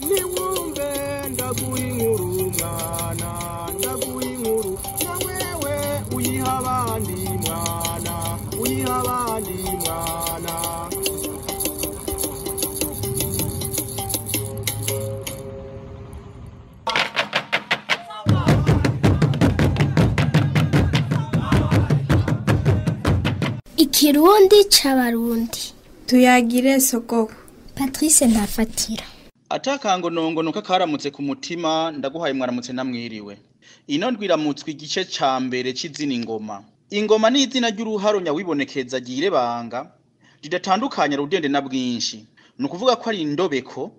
Niwumve ndaguha inkuru mwana, ndaguha inkuru na wewe uyiha abandi mwana, uyiha abandi mwana. Ikirundi c'abarundi. Tuyagire sogoko. Patrice Ntafatira. Atakangonongono kakaramutse ku mutima, ndaguhaye mwaramutse namwiriwe. Ino ndwiramutswe igice ca mbere c'izina ingoma. Ingoma ni izina ry'uruharo nyawibonekeza girebanga ridatandukanya rudende na bwinshi. Ni ukuvuga ko ari indobeko,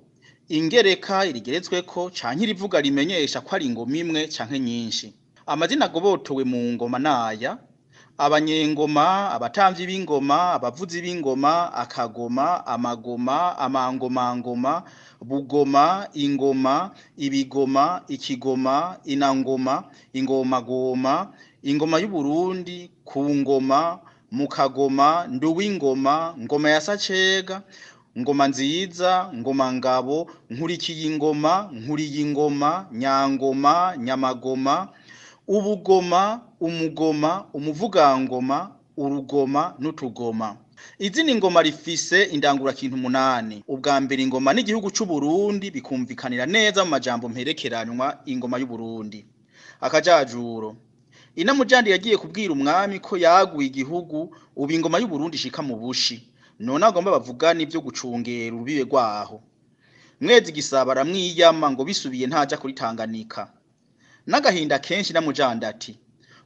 ingereka irigeretsweko canke irivuga rimenyesha ko ari ingoma imwe canke nyinshi. Amazina agobotowe mu ngoma naya: abanyengoma, abatamvyi b'ingoma, abavuzi b'ingoma, akagoma, amagoma, amangomangoma, bugoma, ingoma, ibigoma, ikigoma, inangoma, ingomagoma, ingoma y'Uburundi, ku ngoma, mukagoma, nduwingoma, ngoma ya Sacega, ngoma nziza, ngoma ngabo, nkurikiye ingoma, nkuriye ingoma, nyangoma, nyamagoma, ubugoma, umugoma, umuvugangoma, urugoma n'utugoma. Izina ingoma rifise indangurakintu 8. Ubwa mbere ingoma n'igihugu c'u Burundi bikumvikanira neza mu majambo mperekeranwa ingoma y'u Burundi. Akajajuro. Inamujandi yagiye kubwira umwami ko yaguye igihugu, ubu ingoma y'u Burundi ishika mu bushi. None agomba bavugana ivyo gucungera urubibe rwaho. Mwezi Gisabo aramwiyama ngo bisubiye ntaja kuri Tanganyika. N'agahinda kenshi namujandi ati: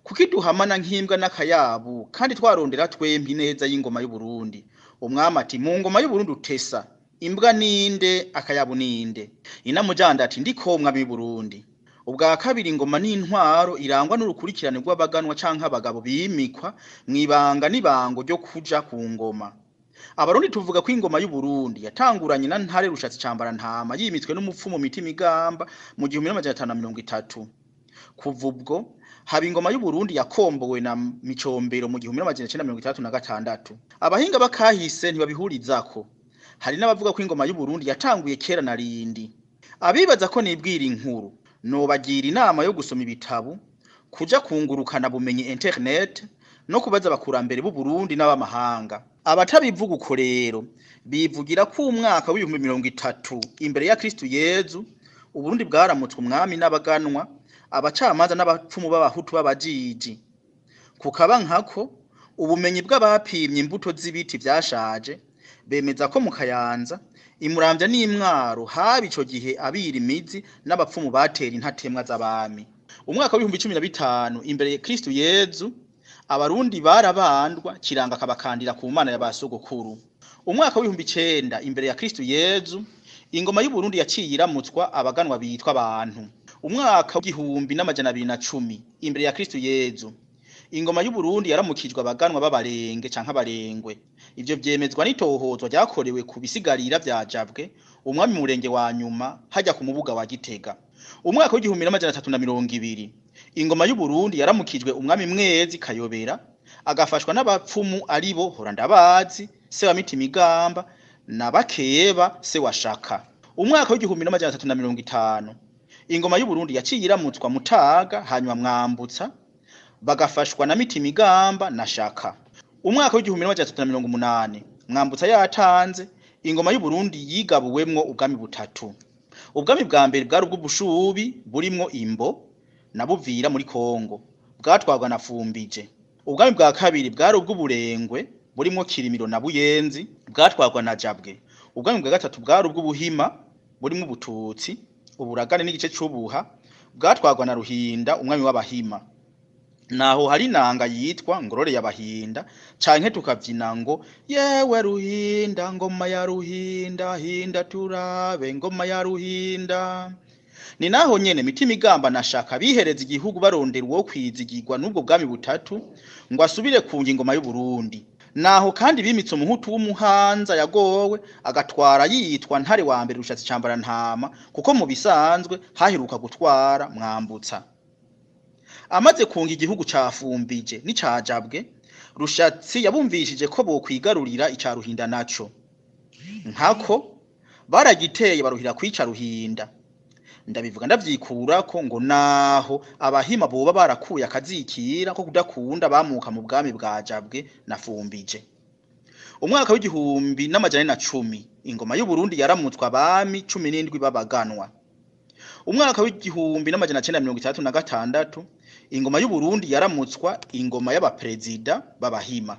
kuki duhamana nk'imbwa n'akayabu kandi twarondera twempi neza y'ingoma y'u Burundi? Umwami ati: mu ngoma y'u Burundi utesa imbwa ninde, akayabu ninde? Inamujandi ati: ndiko mwami w'u Burundi. Ubwa kabiri ingoma n'intwaro irangwa n'urukurikirane rw'abaganwa canke abagabo bimikwa mwibanga n'ibango ryo kuja ku ngoma. Abarundi tuvuga ko ingoma y'u Burundi yatanguranye na Ntare Rushatsi Cambarantama yimitswe n'umupfumu Mitimigamba mu 1530. Kuva ubwo haba ingoma y'u Burundi yakombowe na Micombero mu 1966. Abahinga bakahise ntibabihurizako. Hari n'abavuga ko ingoma y'u Burundi yatanguye kera na rindi. Abibaza ko nibwira inkuru, nobagira inama yo gusoma ibitabo, kuja kungurukana bumenyi internet no kubaza abakurambere b'u Burundi n'abamahanga. Abatabivuga uko rero bivugira ko umwaka w'ibihumbi 30 imbere ya Kristu Yezu Uburundi bwaramutswe umwami n'abaganwa, abacamanza n'abapfumu b'abahutu b'abajiji. Kukaba nkako ubumenyi bw'abapimye imbuto z'ibiti vyashaje bemeza ko mu Kayanza, Imuramvya n'Imwaro haba ico gihe abira imizi n'abapfumu batera intatemwa z'abami. Umwaka w'ibihumbi 15 imbere ya Kristu Yezu abarundi barabandwa kiranga kabakandira ku mana ya basogokuru. Umwaka w'ibihumbi 9 imbere ya Kristu Yezu ingoma y'u Burundi yaciye iramutswa abaganwa bitwa abantu. Umwaka w'igihumbi n'amajana abiri na cumi imbere ya Kristu Yezu ingoma y'u Burundi yaramukijwe abaganwa b'abarenge canke abarengwe. Ivyo vyemezwa n'itohozwa ryakorewe ku bisigarira vya Jabwe, umwami murenge wa nyuma hajya ku mubuga wa Gitega. Umwaka w'igihumbi n'amajana atatu na mirongo ibiri ingoma y'u Burundi yaramukijwe umwami Mwezi Kayobera, agafashwa n'abapfumu aribo Horandabazi, se wa Mitimigamba, na Bakeba se wa Shaka. Umwaka w'igihumbi n'amajana atatu na mirongo itanu ingoma y'u Burundi yaciye iramutswa Mutaga, hanyuma Mwambutsa, bagafashwa na Mitimigamba na Shaka. Umwaka w'igihumbi n'amajana atatu na mirongo umunani Mwambutsa yatanze, ingoma y'u Burundi yigabuwemwo ubwami butatu. Ubwami bwa mbere bwari ubw'Ubushubi burimwo Imbo na Buvira muri Kongo, bwatwarwa na Fumbije. Ubwami bwa kabiri bwari ubw'Uburengwe burimwo Kirimiro na Buyenzi, bwatwarwa na Jabwe. Ubwami bwa gatatu bwari ubw'Ubuhima burimwo Ubututsi, Uburagane n'igice c'Ubuha, bwatwarwa na Ruhinda umwami w'Abahima. Naho hari inanga yitwa Ngorore y'Abahinda, canke tukavyina ngo yewe Ruhinda, ngoma ya Ruhinda, hinda turabe ngoma ya Ruhinda. Ni naho nyene Mitimigamba na Shaka bihereza igihugu barondera uwo kwizigirwa n'ubwo bwami butatu ngo asubire ku ngoma y'u Burundi. Naho kandi bimitse umuhutu w'umuhanza yagowe agatwara yitwa Ntare wa mbere Rushatsi Cambarantama, kuko mu bisanzwe haheruka gutwara Mwambutsa. Amaze kunga igihugu ca Fumbije n'ica Jabwe, Rushatsi yabumvishije ko bokwigarurira ica Ruhinda naco. Nkako Baragiteye baruhira kwica Ruhinda. Ndabivuga ndavyikurako ngo naho abahima boba barakuye akazikira ko kudakunda bamuka mu bwami bwa Jabwe na Fumbije. Umwaka w'1410 ingoma y'u Burundi yaramutswa abami 17 babaganwa. Umwaka w'1966 ingoma y'u Burundi yaramutswa ingoma y'abaprezida b'abahima.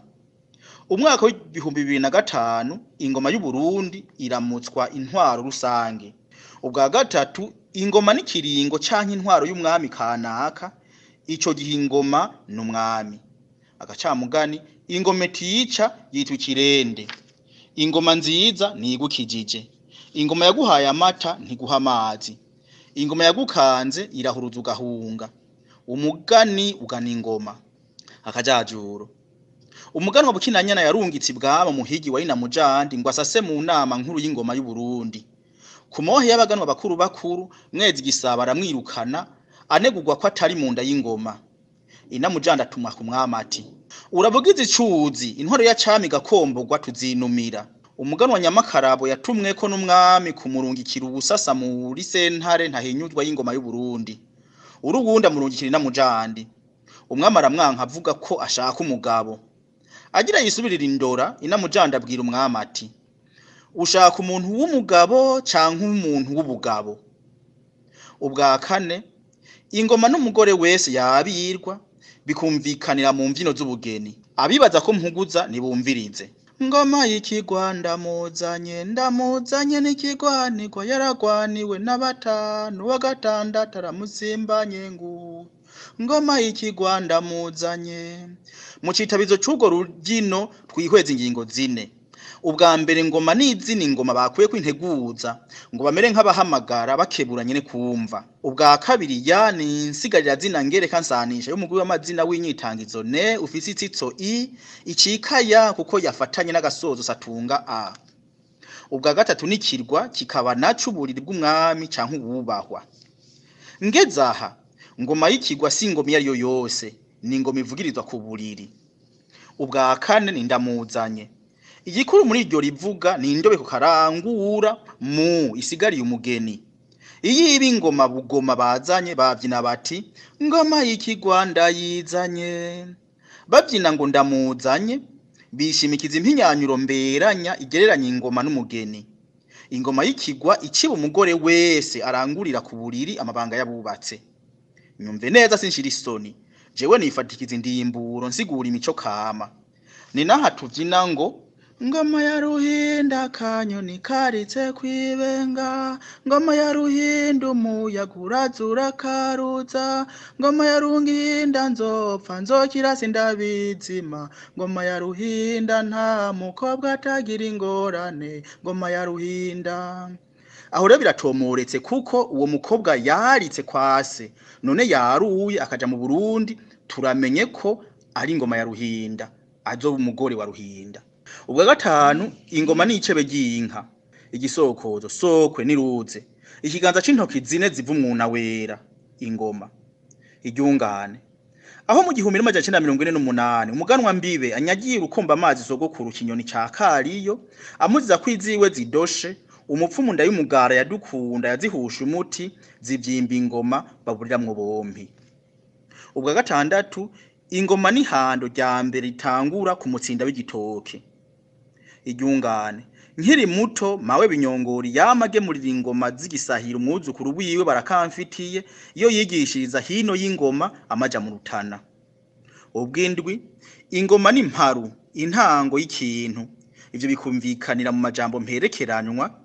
Umwaka w'2005 ingoma y'u Burundi iramutswa intwaro rusange. Ubwa gatatu, ingoma n'ikiringo canke intwaro y'umwami kanaka, ico gihe ingoma n'umwami. Agacamugani, ingoma itica yitwa ikirende. Ingoma nziza ntigukijije. Ingoma yaguhaye amata ntiguha amazi. Ingoma yagukanze irahuruza ugahunga. Umugani ugana ingoma. Akajajuro. Umuganwa Bukinanyana yarungitse ibwami umuhigi wa Inamujandi ngo asase mu nama nkuru y'ingoma y'u Burundi. Ku mohe y'abaganwa bakuru bakuru, Mwezi Gisabo aramwirukana anegurwa ko atari mu nda y'ingoma. Inamujandi atumwa ku mwami ati: uravugiza icuzi, intwaro ya cami igakomborwa tuzinumira. Umuganwa Nyamakarabo yatumweko n'umwami kumurungikira ubusasa muri sentare ntahinyuzwa y'ingoma y'u Burundi. Uruwundi amurungikira Inamujandi. Umwami aramwanka avuga ko ashaka umugabo. Agira yisubirira indora, Inamujandi abwira umwami ati: ushaka umuntu w'umugabo canke umuntu w'ubugabo? Ubwa kane, ingoma n'umugore wese yabirwa bikumvikanira mu mvyino z'ubugeni. Abibaza ko mpuguza nibumvirize. Ngoma y'ikigwa ndamuzanye, ndamuzanye n'ikigwanirwa, yaragwaniwe na batanu, wa gatandatu aramusimbanye ngu. Ngoma y'ikigwa ndamuzanye. Mu citabizo c'urwo rubyino twihweza ingingo zine. Ubwa mbere, ngoma n'izina ingoma bakuye kwinteguza ngo bamere nk'abahamagara bakebura nyene kumva. Ubwa kabiri, ya ni insigarira zina ngereka nsanisha y'umugwi w'amazina w'inyitangizo ne ufise itsitso i icikaya kuko yafatanye n'agasozo satunga a. Ubwa gatatu, n'ikirwa kikaba naco uburiri bw'umwami canke uwubahwa. Ngezaha, ngoma y'ikigwa si ingoma iyo ariyo yose, ni ingoma ivugirizwa ku buriri. Ubwa kane ni ndamuzanye. Igikuru muri iryo rivuga ni indobe ku karangura mu isigariye umugeni. Iyo iba ingoma bugoma bazanye bavyina bati: ngoma y'ikigwa ndayizanye. Bavyina ngo ndamuzanye, bishimikiza impinyanyuro mberanya igereranya ingoma n'umugeni. Ingoma y'ikigwa iciba umugore wese arangurira ku buriri amabanga y'abubatse. Nyumve neza sinshira isoni, jewe nifatikiza indimburo nsigura imico kama. Ni naha tuvyina ngo ngoma ya Ruhinda kanyoni karitse kwibenga, ngoma ya Ruhinda umuyaga urazura karuza, ngoma ya Ruhinda nzopfa nzokira sindabizima, ngoma ya Ruhinda nta mukobwa atagira ingorane, ngoma ya Ruhinda. Aho rero biratomoretse kuko uwo mukobwa yaritse kwase, none yaruye akaja mu Burundi, turamenye ko ari ingoma ya Ruhinda, azoba umugore wa Ruhinda. Ubwa gatanu, ingoma ni icebe ry'inka, igisokozo sokwe niruze, ikiganza c'intoki zine ziva umwuna wera, ingoma iryungane. Aho mu 1948 umuganwa Mbibe anyagiye urukomba amazi sogokuru Kinyoni ca Kariyo, amuziza ko iziwe zidoshe, umupfumu ndayumugara yadukunda yazihusha umuti zivyimba ingoma baburiramwo bompi. Ubwa gatandatu, ingoma n'ihando rya mbere ritangura ku mutsinda w'igitoke. Iryungane. Nkiri muto mawe Binyongori yama agemurira ingoma z'igisahira umwuzukuru wiwe barakamfitiye, iyo yigishiriza hino y'ingoma amaja mu Rutana. Ubwindwi, ingoma n'imparu intango y'ikintu. Ivyo bikumvikanira mu majambo mperekeranywa,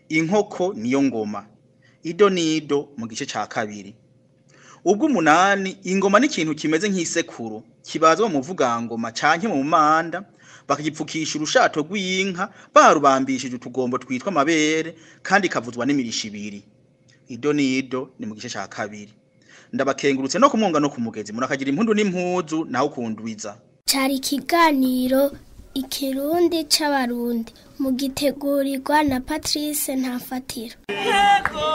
inkoko niyo ngoma. Ido nido mu gice ca kabiri. Ubw'umunani, ingoma n'ikintu kimeze nk'isekuru kibazwa mu muvugangoma canke mu manda, bakagipfukisha urushato rw'inka barubambishije utugombo twitwa amabere, kandi ikavuzwa n'imirisho ibiri. Ido nido ni mu gice ca kabiri. Ndabakengurutse no kumwonga no kumugezi, murakagira impundu n'impuzu naho kundwiza. Cari ikiganiro Ikirundi c'Abarundi mugitegurirwa na Patrice Ntafatira. Yego.